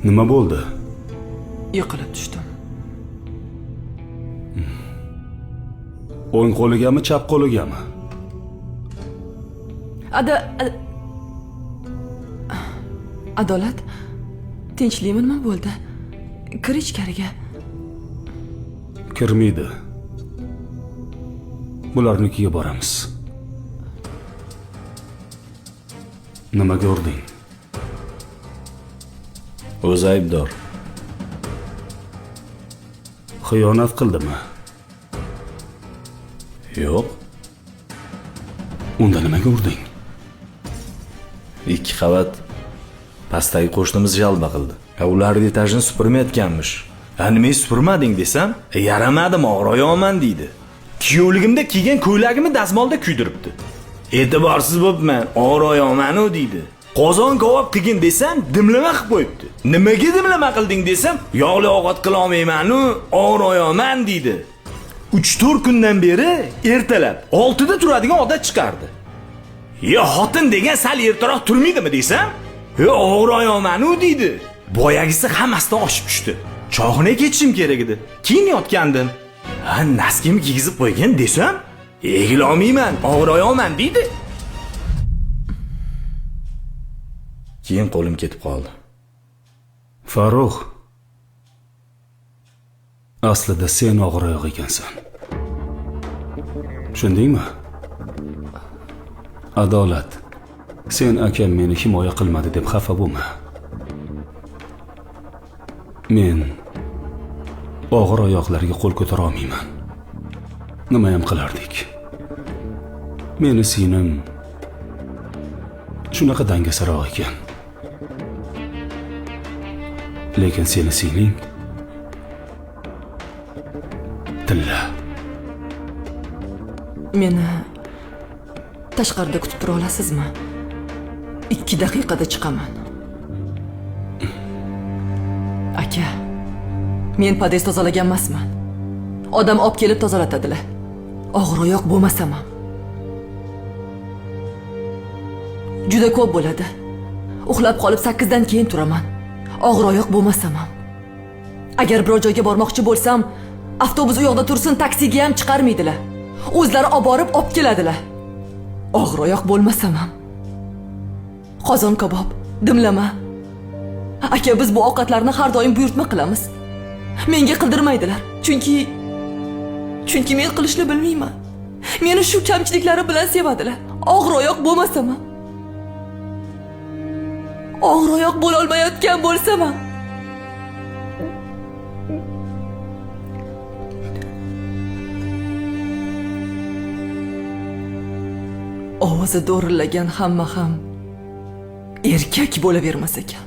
Nima bo'ldi? Yiqilib tushdim. O'ng qo'ligami, chap qo'ligami? Adolat, tinchlikmi, nima bo'ldi? Kir ichkariga. Kirmaydi. Bularnikiga boramiz. Nima ko'rding? O'zi aybdor. Xiyonat qildimi? Yo'q. Unda nima ko'rding? 2 qavat pastdagi qo'shnimiz jalba qildi. Ularning etajini supurmayotganmish. Nimaga supurmading desam, yaramadim, og'ir oyoqman deydi. Kuyovligimda kiygan ko'ylagimni dazmolda kuydiribdi. E'tiborsiz bo'pman, og'ir oyoqman-u deydi. Qozon kabob qilgin desam, dimlama qilib qo'yibdi. Nimaga dimlama qilding desam, yog'li ovqat qila olmayman-u, og'ir oyoqman deydi. 3-4 kundan beri ertalab 6da turadigan odat chiqardi. Ya xotin degan sal ertaroq turmaydimi desam, "Yo, og'ir oyoqman-u" deydi. Boyagisi hammasidan oshib tushdi. Choyxonaga ketishim kerak edi. Keyin yotgandim. Ha, naskimni kiygizib qo'ygan desam, egilolmayman, og'ir oyoqman deydi. Keyin qo'lim ketib qoldi. Farruh, aslida sen og'ir oyoq ekansan. Tushundingmi? Adolat, sen akam meni himoya qilmadi deb xafa bo'lma. Men og'ir oyoqlarga qo'l ko'tara olmayman. Nima ham qilardik? Meni singlim shunaqa dangasaroq ekan. Lekin seni singling tilla. Meni tashqarida kutib tura olasizmi? 2 daqiqada chiqaman. Aka, men podest tozalagan emasman. Odam olib kelib tozalatadilar. Og'ir oyoq bo'lmasam ham. Juda ko'p bo'ladi. Uxlab qolib 8 dan keyin turaman. Og'ir oyoq bo'lmasam ham. Agar biror joyga bormoqchi bo'lsam, avtobus u yoqda tursin, taksiga ham chiqarmaydilar. O'zlari olib borib olib keladilar. Og'ir oyoq bo'lmasam ham. Qozon kabob, dimlama. Aka, biz bu ovqatlarni har doim buyurtma qilamiz. Menga qildirmaydilar. Chunki men qilishni bilmayman. Meni shu kamchiliklari bilan sevadilar. Og'ir oyoq bo'lmasam ham. Og'ir oyoq bo'la olmayotgan bo'lsam ham. Ovozi do'rillagan hamma ham erkak bo'lavermas ekan.